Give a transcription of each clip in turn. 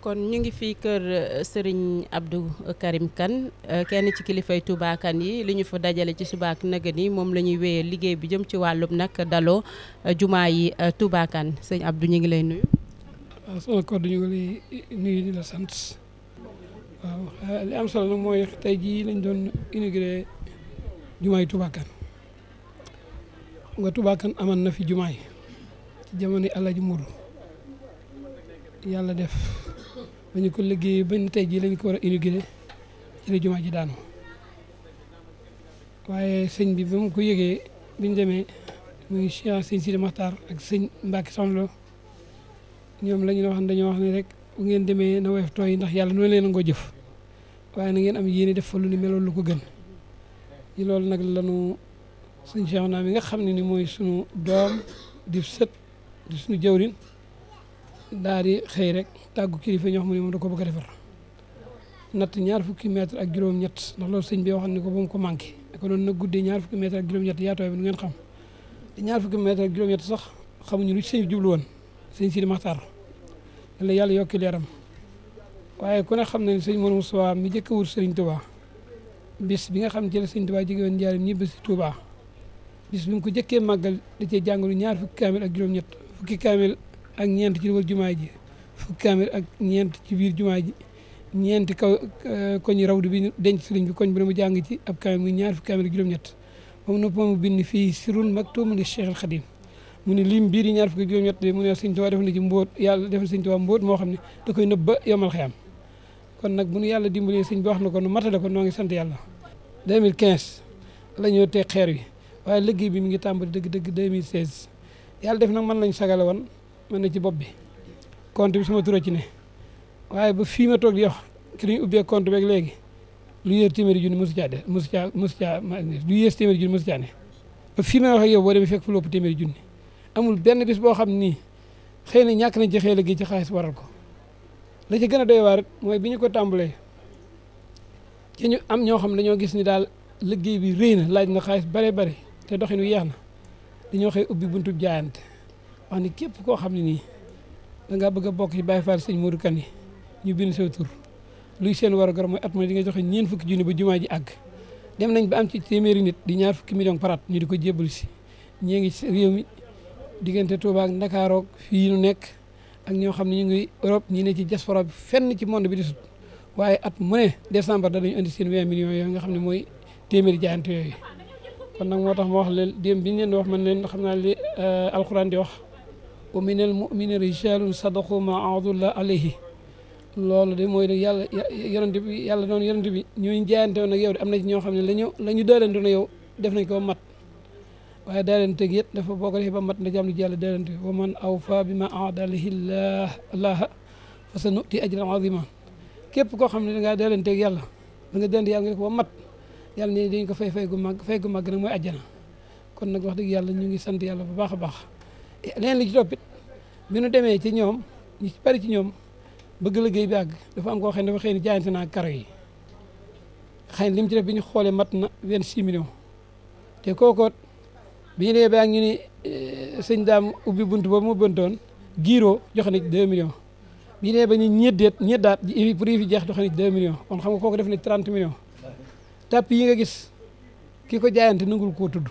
kon ñu ngi fii kër Serigne Abdou Karim Kane kenn ci kilifay Touba Kane yi li ñu fa dajale ci subaak naga ni moom la ñuy wéyee liggéey bi jëm ci wàllum nag daloo jumaa yi Touba Kane sëñ Abdou ñu ngi lay nuyu. waaw sama kàddu ñu ngi lay nuyu di la sant waaw li am solo nag mooy tey jii lañ doon inauguré jumaa yi Touba Kane nga Touba Kane aman na fi jumaa yi ci jamono Alaaji Moodu yàlla def ba ñu ko liggéey ba tey jii lañ ko war a inauguré ci la jumaa ji daanu waaye sëñ bi ba mu ko yëgee bi ñu demee muy Cheikh sëñ Sidi Maxtaar ak sëñ Mbacke Soxna Lo ñoom la ñu wax dañoo wax ne rek bu ngeen demee na woyof tooy ndax yàlla noonu leen ngoo jëf waaye na ngeen am yéene def fa lu ni meloon lu ko gën ci loolu nag lanu sëñ Cheikh naa mi nga xam ne ni mooy sunu doom di sët di sunu jawrin daal di xëy rek tàggu kilifa ñoo xam ne moom da ko bëgg a defar natt ñaar fukki mètre ak juróom-ñett ndax loolu sëñ bi waxoon ne ko ba mu ko manqué ko doon nag guddee ñaar fukki mètre ak juróom-ñett yaatooy bi nu ngeen xam te ñaar fukki mètre ak juróom-ñett sax xamuñu lu ci sëñ bi jublu woon sëñ Sidi Maxtaar yàlla yàlla yokki leeram waaye ku ne xam ne sëñ Mor Moussa mi njëkk a wut Sëriñ Touba bis bi nga xam ne ci la Sëriñ Touba jóge woon njaarim ñibbi si Touba bis bi mu ko jëkkee màggal da cee jàngalu ñaar fukki kaamil ak juróom-ñett fukki kaamil ak ñeent ci wër jumaa ji fukki kaamil ak ñeent ci biir jumaa ji ñeenti koñ rawdu bi denc sëriñ bi koñ bi mu jàng ci ab kaamil muy ñaar fukki kaamil ak juróom-ñett moom nopp moomu bind fii sirrun maktuumun li Cheikh al Khadim mu ne lim biir yi ñaar fukki juróom-ñett de mu ne Sëriñ Tuubaa def na ci mbóot yàlla def na Sëriñ Tuubaa mbóot moo xam ne da koy nëbb ba yomal xiyam kon nag bu nu yàlla dimbalee sëñ bi wax na ko nu matale ko noo ngi sant yàlla 2015 la ñoo teg xeer wi waaye liggéey bi mi ngi tàmbali dëgg-dëgg 2016 yàlla def nag man lañ sagale woon man na ci bopp bi compte bi sama tura ci ne waaye ba fii ma toog di wax ki ñu ubbee compte beeg léegi lu yées téeméeri junni mosu caa de mosu caa lu yées téeméeri junni mosu caa ne ba fii ma wax ak yow boo demee fekk fu lu ëpp téeméeri junni amul benn bis boo xam nii xëy na ñàkk nañ ci xëy liggéey ci xaalis waral ko la ci gën a doy waar mooy bi ñu ko tàmbalee ci ñu am ñoo xam ne dañoo gis ni daal liggéey bi rëy na laaj na xaalis bare bare te doxin wi yeex na dañoo xëy ubbi buntu jaayante wax ni képp koo xam ne nii da ngaa bëgg a bokk ci Baye Fall sëñ Modou Kane yi ñu bind sa tur luy seen war a gar mooy at ma di nga joxe ñeent fukki junni ba jumaa ji àgg dem nañ ba am ci téeméeri nit di ñaar fukki million par at ñu di ko jébbal si ñii ngi ci réew mi diggante Touba ak Ndakaaroog fii nu nekk ak ñoo xam ne ñu ngi Europe ñi ne ci diaspora bi fenn ci monde bi di sut waaye at mu ne décembre danañu indi seen 20 millions yooyu nga xam ne mooy téeméeri jaayante yooyu kon nag moo tax ma wax leen démb bi ñu leen di wax man leen xam naa li alxuraan di wax wa minal mu'minina rijaalun sadaqu ma ahadullah alayhi loolu de mooy yàlla yonent bi yàlla doon yonent bi ñooñu jaayante woon ak yow de am na ci ñoo xam ne la ñu daalante na yow def nañ ko mat waaye daalante gi it dafa boo ko defee ba mat na jàmm ci yàlla daalante wa man awfa bi ma ahada alayhi llaah fa sa nu'ti ajran azima képp koo xam ne dangaa daalante ak yàlla da nga daalante yàlla nga ko ba mat yàlla ne dañ ko fay gu màgg nag mooy àjjana kon nag wax dëgg yàlla ñu ngi sant yàlla bu baax a baax leen li ci toppit bi nu demee ci ñoom ñu ci bari ci ñoom bëgg liggéey bi àgg dafa am koo xam ne dafa xëy ni jaayante naa karo yi xëy na li mu ci def bi ñu xoolee mat na 26 millions te kookoot bi ñu dee ba ñu ni sëñ daam ubbi bunt boobu mu bëntoon giiroo joxe na 2 millions bi ñu dee ba ñu ñeddaat pour yi fi jeex joxe na 2 millions kon xam nga kooku def na 30 millions tàpp yi nga gis ki ko jaayante nangul koo tudd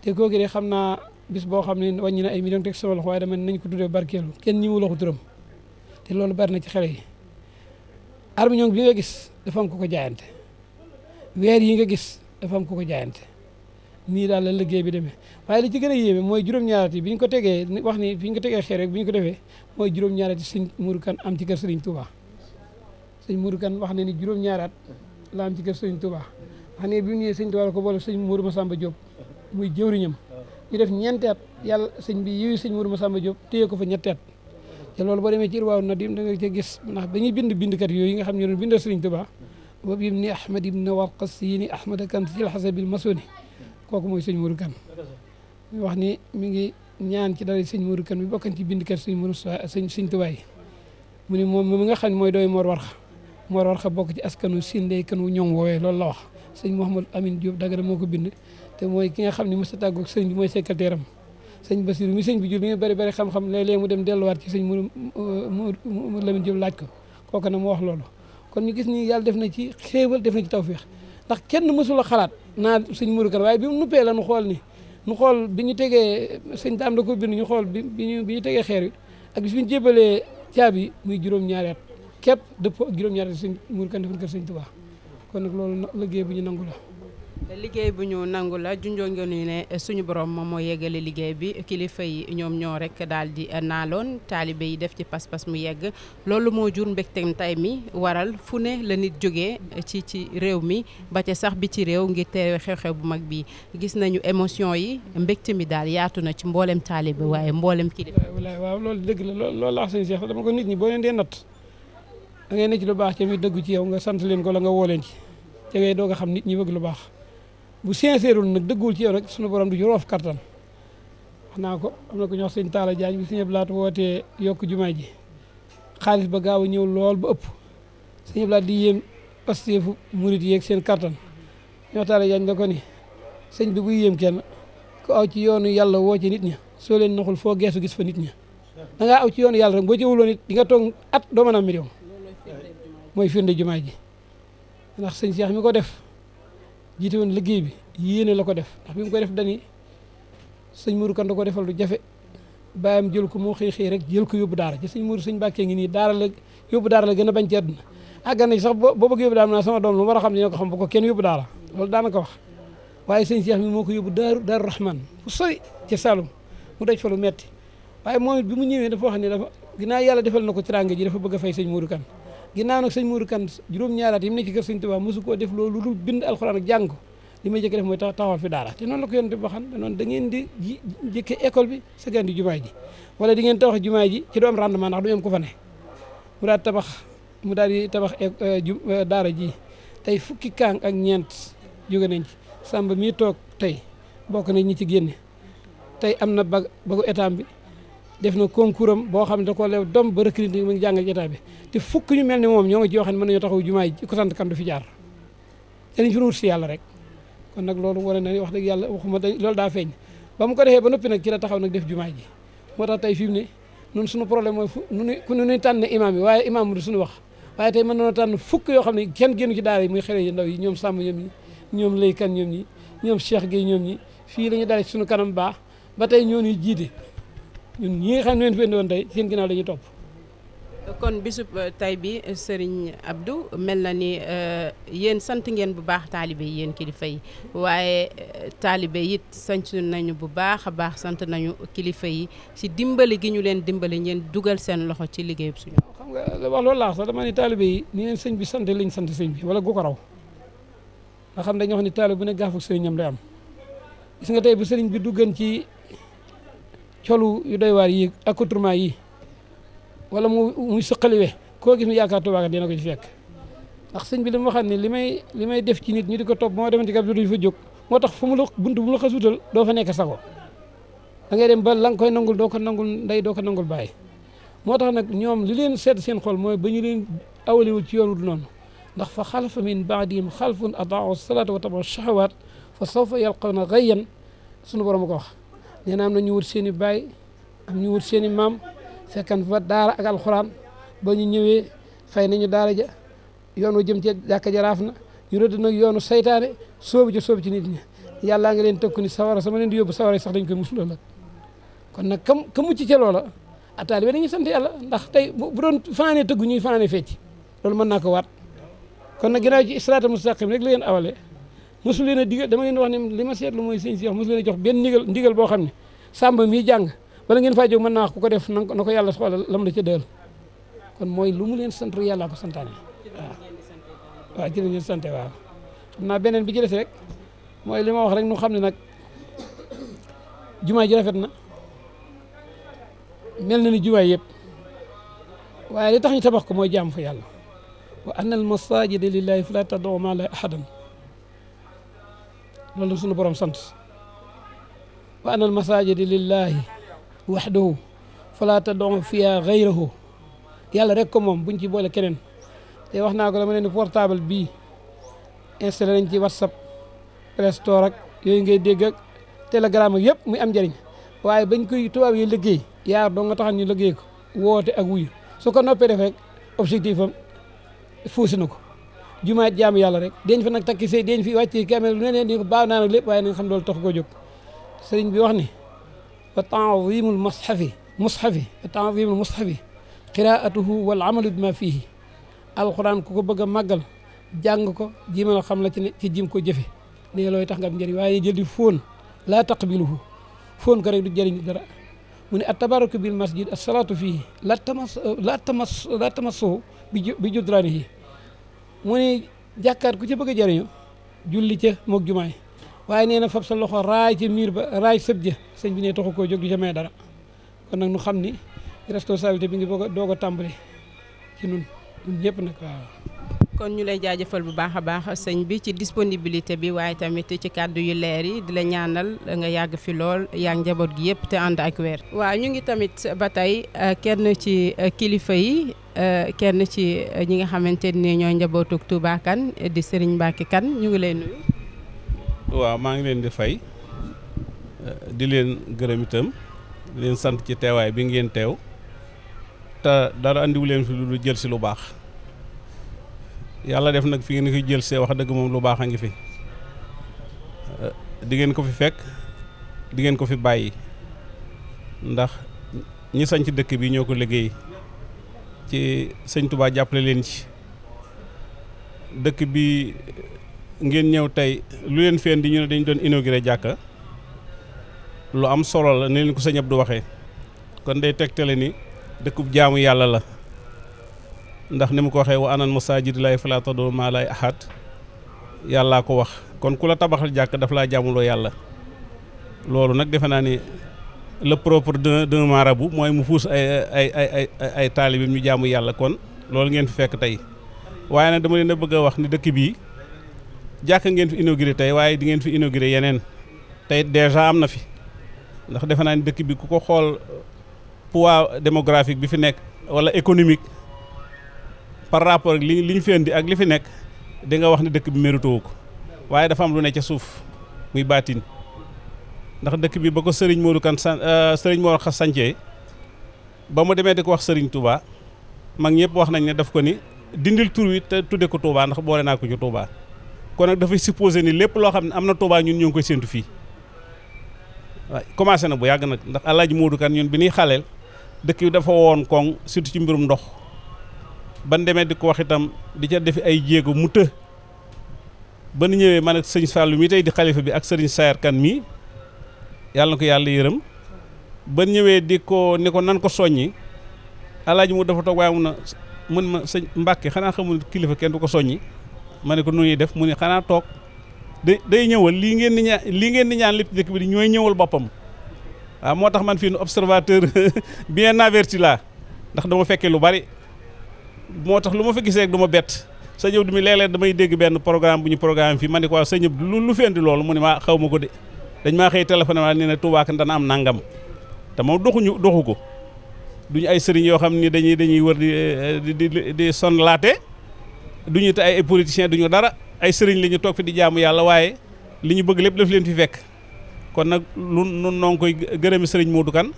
te kooku de xam naa bis boo xam ne wàññi na ay millions teg sama loxo waaye dama nañ ko tuddee barkeelu kenn ñi mu loxu turam te loolu bari na ci xale yi armiñong bi nga gis dafa am ko ko jaayante weer yi nga gis dafa am ko ko jaayante nii daal la liggéey bi demee waaye li ci gën a yéeme mooy juróom-ñaarati bi ñu ko tegee wax ni bi ñu ko tegee xeer rek bi ñu ko defee mooy juróom-ñaarati sëñ Modou Kane am ci kër Sëriñ Touba sëñ Modou Kane wax ne ni juróom-ñaaraat la am ci kër Sëriñ Touba wax ne bi mu ñëwee Sëriñ Touba la ko boole sëñ Modou Massamba Diop muy jëwriñam ñu def ñeenti at yàlla sëñ bi yiwu sëñ Modou Massamba Diop téye ko fa ñetti at te loolu boo demee ci Irwaaw Nadim da nga ca gis ndax ba ñuy bindkat yooyu nga xam ne doon bindal Sëriñ Touba boobu yim ni Ahmad ibn Warqas yi ni Ahmad Kane ci xasabil masoni kooku mooy sëñ Modou Kane ñu wax ni mi ngi ñaan ci dara sëñ Modou Kane bi bokkan ci bindkat sëñ Modou sëñ Touba yi mu ni moom mi nga xam ne mooy dooy Mor Warxa bokk ci askanu Sindey kan wu ñoŋ woowee loolu la wax sëñ Mouhamadou Amine Diop Dagana moo ko bind te mooy ki nga xam ne mos a tàggoog sëñ bi mooy secrétaire am sëñ Basiru mi sëñ bi jur mi bari xam-xam léeg-léeg mu dem delluwaat ci sëñ mu Lamine Diop laaj ko kooku nag mu wax loolu kon ñu gis ni yàlla def na ci xéewal def na ci tawféex ndax kenn mësul a xalaat naa sëñ Modou Kane waaye bi mu nuppee la nu xool bi ñu tegee sëñ Daam da ko bind ñu xool bi ñu tegee xeer wi ak bis bi ñu jébalee caabi muy juróom-ñaari at képp dëppoo ak juróom-ñaari at sëñ Modou Kane defoon kër sëñ Tuubaa kon nag loolu liggéey bu ñu nangu la. liggéey bu ñu nangu la junjoo ngeen ñu ne suñu borom moom moo yeggale liggéey bi kilifa yi ñoom ñoo rek daal di naaloon taalibe yi def ci pas-pas mu yegg loolu moo jur mbégteem tay mi waral fu ne la nit jógee ci réew mi ba ca sax bi ci réew ngir teewe xew-xew bu mag bi gis nañu émotion yi mbégte mi daal yaatu na ci mboolem taalibe waaye mboolem kilifa. waaw loolu dëgg la loolu la wax sëñ Cheikh dama ko nit ñi boo leen dee natt da ngay ne ci lu baax ci mi dëgg ci yow nga sant leen ko la nga woo leen ci te ngay doog a xam nit ñi bëgg lu baax bu sincèreul nag dëggul ci yow rek sunu borom du ci roof kattan wax naa ko am na ko ñu wax sëñ Talla Diagne bi sëñ Blaat wootee yokk jumaa ji xaalis ba gaaw a ñëw lool ba ëpp sëñ Blaat di yéem pasteefu murit yeeg seen kattan ñoo Talla Diagne da ko ni sëñ bi buy yéem kenn ko aw ci yoonu yàlla woo ci nit ña soo leen naxul foo geesu gis fa nit ña da ngaa aw ci yoonu yàlla rek boo ci wuloon nit di nga toog at doo mën a am million mooy firnde jumaa ji ndax sëñ Cheikh mi ko def jiite woon liggéey bi yéene la ko def ndax bi mu ko def dani sëñ Modou Kane da ko defal lu jafe bàyyam jël ko moo xëy rek jël ko yóbbu daara ci sëñ Modou sëñ Mbàkke ngi nii daara la yóbbu daara la gën a bañ ci àdduna àggan na sax boo bëgg yóbbu daara naa sama doom lu war a xam dina ko xam bu ko kenn yóbbu daara loolu daanaka wax waaye sëñ Cheikh mi moo ko yóbbu daaru Rahman fu sori ci Saloum mu daj fa lu metti waaye moom it bi mu ñëwee dafa wax ne dafa ginnaaw yàlla defal na ko teraanga ji dafa bëgg a fay sëñ Modou Kane ginnaaw nag sëñ Modou Kane juróom-ñaari at yi mu ne ci kër sëñ Tuubaa mosu koo def loolu dul bind alxuraan ak jàng ko li may jëkk def mooy taxawal fi daara te noonu la ko yonent bi waxan noonu da ngeen di jëkke école bi sagan di jumaa ji wala di ngeen tabax jumaa ji ci du am rendement ndax du am ko fa ne mu daal di tabax daara ji tey fukki kaang ak ñeent jóge nañ ci Samba mii toog tey bokk nañ ñi ci génne tey am na bagu état bi def na concours am boo xam ne da ko leew dom ba recruté mu ngi jàngal ci état bi te fukk ñu mel ni moom ñoo ngi ci yoo xam ne mën nañoo taxaw jumaa ji ko sant kan du fi jaar te dañ fi wut si yàlla rek kon nag loolu wane na wax dëgg yàlla waxuma loolu daa feeñ ba mu ko defee ba noppi nag ci la taxaw nag def jumaa ji moo tax tey fi mu ne ñun suñu problème mooy ku nu ñuy tànn imaam yi waaye imaam mu du suñu wax waaye tey mën nañoo tànn fukk yoo xam ne kenn génnu ci daara yi muy xale yu ndaw yi ñoom Samba ñoom ñi ñoom Lay Kan ñoom ñi ñoom Cheikh Gueye ñoom ñi fii la ñu dale ci suñu kanam baax ba tey ñoo ñuy jiite ñun ñi nga xam ne leen fi indi woon tey seen ginnaaw dañuy topp. kon bisub tay bi Serigne Abdou mel na ni yéen sant ngeen bu baax taalibe yi yéen kilifa yi waaye taalibe it sant nañu bu baax a baax sant nañu kilifa yi si dimbali gi ñu leen dimbali ngeen dugal seen loxo ci liggéeyub suñu. xam nga wax loolu laa sax dama ne taalibe yi ni leen sëñ bi sant liñ sant sëñ bi wala gu ko raw nga xam dañoo wax ni taalibe bu ne gaafu sëriñam day am gis nga tey bu sëriñ bi duggan ci colu yu doy waar yi accoutrement yi wala muy sëqaliwe koo gis mu yaakaar Tuubaa dina ko ci fekk ndax sëñ bi li mu waxaat ne li may def ci nit ñi di ko topp moo defoon ci gab duñ fa jóg moo tax fu mu la buntu bu mu la xasuutal doo fa nekk sago da ngay dem ba la nga koy nangul doo ko nangul ndey doo ko nangul bàyyi moo tax nag ñoom li leen seet seen xol mooy ba ñu leen awaliwul ci yoon wu du noonu ndax fa xalfa min baadihim xalfun adaau salaata wa tabaau shahawaat fa sawfa yalqawna gayyan sunu borom ko wax nee na am na ñu wut seen i baay am ñu wut seen i maam fekkan fa daara ak alxuraan ba ñu ñëwee fay nañu daara ja yoon wa jëm ci jàkka ja raaf na ñu rëdd nag yoonu saytaane soobu ci nit ñi yàllaa nga leen tëkku ni sawara sama leen di yóbbu sawara sax dañ koy musuloo nag kon nag ka mucc ca loola a taalibe dañuy sant yàlla ndax tey bu doon fanaanee tëggu ñuy fanaanee fecc loolu mën naa ko waat kon nag ginnaaw ci siraatal mustaqim rek la leen awale mosu leen a digal dama leen wax ne li ma seetlu mooy sëñ si wax mosu leen a jox benn ndigal boo xam ne Samba mii jàng bala ngeen faa jóg mën naa wax ku ko def na ko yàlla xoolal lam la ca dël kon mooy lu mu leen sant yàlla ko santaane waaw ci la ngeen sante waaw xam naa beneen bi ci des rek mooy li ma wax rek nu xam ne nag jumaa ji rafet na mel na ni jumaa yëpp waaye li tax ñu tabax ko mooy jaam fa yàlla wa anna al masajida lillahi fala tad'u ma'a llahi ahadan loolu sunu borom sant wa anna al masajida lillahi wahdahu fala tad'u fiha ghayrahu yàlla rek ko moom buñ ci boole keneen te wax naa ko dama leen ni portable bii installé nañ ci whatsapp Play Store ak yooyu ngay dégg ak telegram ak yëpp muy am njëriñ waaye bañ koy tubaab yi liggéey yaar doo nga taxal ñu liggéey ko woote ak wuyu su ko noppee def rek objectif am fuusi na ko jumaa jaamu yàlla rek deñ fa nag takki sëy deñ fi wàcce kamel lu ne ni ko baaw naa nag lépp waaye na nga xam loolu tax koo jóg sëriñ bi wax ni wa ta'zimul mushafi wa ta'zimul mushafi qiraatuhu wal amalu bima fihi alquran ku ko bëgg a màggal jàng ko jimal xam la ci ne ci jim ko jëfe ne looy tax nga am njëriñ waaye jël di fóon laa taqbiluhu fóon ko rek du jëriñ dara mu ne at-tabaruku bil masjid as-salatu fihi la tamassu bi judranihi mu ne jàkkaat ku ci bëgg a jëriñu julli ca moog jumaay waaye nee na fab sa loxo raay ca miir ba raay sëb ja sëñ bi ne taxu koo jóg du ca may dara kon nag nu xam ni responsabilité bi ngi doog a tàmbali ci ñun ñëpp nag waaw. kon ñu lay jaajëfal bu baax a baax sëñ bi ci disponibilité bi waaye tamit ci kàddu yu leer yi di la ñaanal nga yàgg fi lool yaa njaboot gi yëpp te ànd ak weer. waaw ñu ngi tamit ba tey kenn ci kilifa yi kenn ci ñi nga xamante ni ñooy njabootu Touba Kane di Serigne Mbacké Kane ñu ngi lay nuyu. waaw maa ngi leen di fay di leen gërëm itam di leen sant ci teewaay bi ngeen teew te dara andiwu leen fi lu jël si lu baax. yàlla def nag fi ngeen koy jël see wax dëgg moom lu baax a ngi fi di ngeen ko fi fekk di ngeen ko fi bàyyi ndax ñi sañ ci dëkk bi ñoo ko liggéey ci sëñ Touba jàppale leen ci dëkk bi ngeen ñëw tey lu leen feen di ñu ne dañu doon inauguré jàkka lu am solo la ne leen ko sëñ Abdou waxee kon day tegtale ni dëkkub jaamu yàlla la ndax ni mu ko waxee wa anal masaajida laahi falaa tad'uu ma'a llaahi ahad yàllaa ko wax kon ku la tabaxal jàkk daf laa jaamuloo yàlla loolu nag defe naa ni le propre d'un marabout mooy mu fuus ay taalibe ñu jaamu yàlla kon loolu ngeen fi fekk tey waaye nag dama leen a bëgg a wax ni dëkk bii jàkk ngeen fi inauguré tey waaye di ngeen fi inauguré yeneen tey déjà am na fi ndax defe naa ni dëkk bi ku ko xool poids démographique bi fi nekk wala économique par rapport ak li ñu fi indi ak li fi nekk di nga wax ne dëkk bi mérito ko waaye dafa am lu ne ca suuf muy baatin ndax dëkk bi ba ko Serigne Modou Kane Serigne Mor Xas sancee ba mu demee di ko wax Serigne Touba mag ñëpp wax nañ ne daf ko ni dindil tur wi te tudde ko Touba ndax boole naa ko ci Touba kon nag dafay supposé ni lépp loo xam ne am na Touba ñun ñoo ngi koy séntu fii waaye commencé na bu yàgg nag ndax El Hadj Modou Kane ñun bi ñuy xaleel dëkk bi dafa woon koŋ surtout ci mbirum ndox. ban demee di ko wax itam di ca defi ay jéego mu të ba nu ñëwee man ak sëñ Fallou mi tey di xalifa bi ak sëriñ Sayar Kane mii yàlla na ko yàlla yërëm ba ñëwee di ko ni ko nan ko soññi alaaji mu dafa toog waaye mun ma sëñ Mbàkke xanaa xamul kilifa kenn du ko soññi ma ne ko nu ñuy def mu ne xanaa toog day ñëwal lii ngeen di ñaan lépp dëkk bi di ñooy ñëwal boppam waaw moo tax man fii nu observateur bien averti laa ndax dama fekkee lu bari moo tax lu ma fa gisee rek du ma bett sëñ Abdou mi léeg-léeg damay dégg benn programme bu ñu programme fii ma ne ko waaw sëñ Abdou lu fi indi loolu mu ne maa xaw ma ko de dañ maa xëy téléphone ma ne Touba Kane dana am nangam te moom doxu ko duñu ay sëriñ yoo xam ni dañuy wër di sonlaate duñu te ay politiciens duñu dara ay sëriñ la ñu toog fi di jaamu yàlla waaye li ñu bëgg lépp daf leen fi fekk kon nag lu noo ngi koy gërëmi sëriñ Modou Kane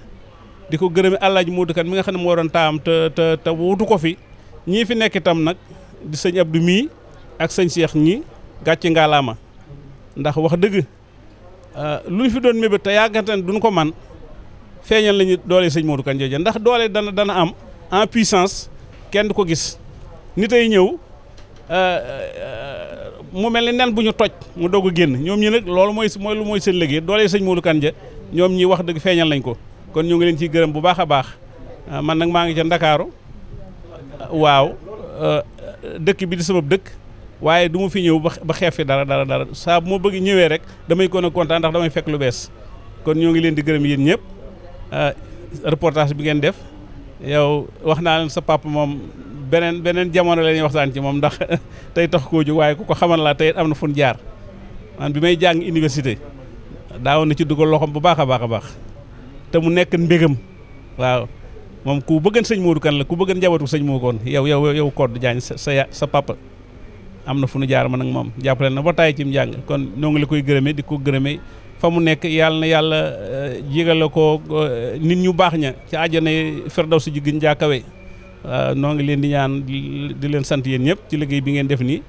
di ko gërëmi Alaaji Modou Kane mi nga xam ne moo doon taam te wutu ko fi ñii fi nekk itam nag di sëñ Abdou mii ak sëñ Cheikh ñi gàcce ngaalaama ndax wax dëgg lu ñu fi doon mébét te yàggante ne duñ ko man feeñal lañu doole sëñ Modou Kane jooju ndax doole dana am en puissance kenn du ko gis nit ay ñëw mu mel ni nen bu ñu toj mu doog a génn ñoom ñi nag loolu mooy seen liggéey doole sëñ Modou Kane ja ñoom ñi wax dëgg feeñal nañ ko kon ñu ngi leen ciy gërëm bu baax a baax man nag maa ngi ca Ndakaaru waaw dëkk bi di sama dëkk waaye du ma fi ñëw ba xeef fi dara saa bu ma bëgg ñëwee rek damay kon a kontaan ndax damay fekk lu bees kon ñoo ngi leen di gërëm yéen ñëpp reportage bi ngeen def yow wax naa leen sa papa moom beneen jamono la ñuy waxtaan ci moom ndax tey tax koo jóg waaye ku ko xamal laa tey am na fu ñu jaar man bi may jàng université daawoon na ci dugal loxoom bu baax a baax te mu nekk mbégam waaw moom ku bëggan sëñ Modou Kane la ku bëggan njabootu sëñ Modou Kane yow Codé Diagne sa papa am na fu nu jaar man ak moom jàppale na ba taay ci njàng kon ñoo ngi la koy gërëmee di ko gërëmee fa mu nekk yàlla na yàlla jégale ko nit ñu baax ña ci àjjana Firdawsi ji gën jaa kawe noo ngi leen di ñaan di leen sant yéen ñëpp ci liggéey bi ngeen def nii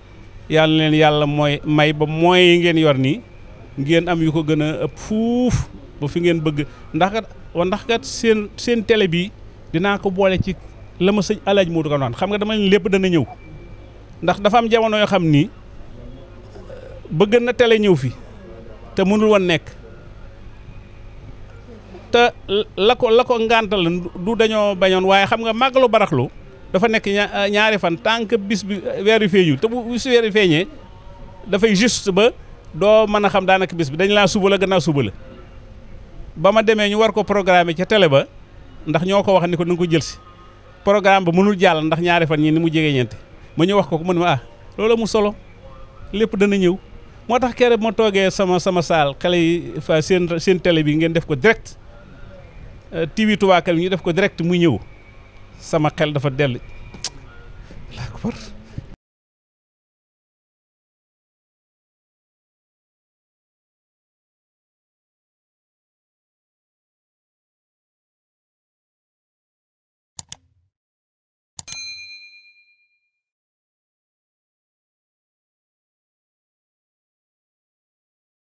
yàlla leen yàlla mooy may ba mooy yi ngeen yor nii ngeen am yu ko gën a ëpp fuuf ba fi ngeen bëgg ndax kat seen télé bi dinaa ko boole ci la ma sëñ Alaaji Moodu ko xam nga dama leen lépp dana ñëw ndax dafa am jamono yoo xam ni bëgg na télé ñëw fi te mënul woon nekk te la ko ngàntal du dañoo bañoon waaye xam nga màggalu baraxlu dafa nekk ñaari fan tant que bis bi weer wi feeñu te bu bis weer wi feeñee dafay juste ba doo mën a xam daanaka bis bi dañ laa suba la gannaaw suba la ba ma demee ñu war ko programmer ca télé ba ndax ñoo ko wax ni ko na nga ko jël si programme ba mënul jàll ndax ñaari fan ñi ni mu jege ñeente ma ñu wax ko mu ne ma loolu mu solo lépp dana ñëw moo tax keroog ma toogee sama saal xale yi fa seen télé bi ngeen def ko direct TV Touba Kanam ñu def ko direct muy ñëw sama xel dafa dell laa ko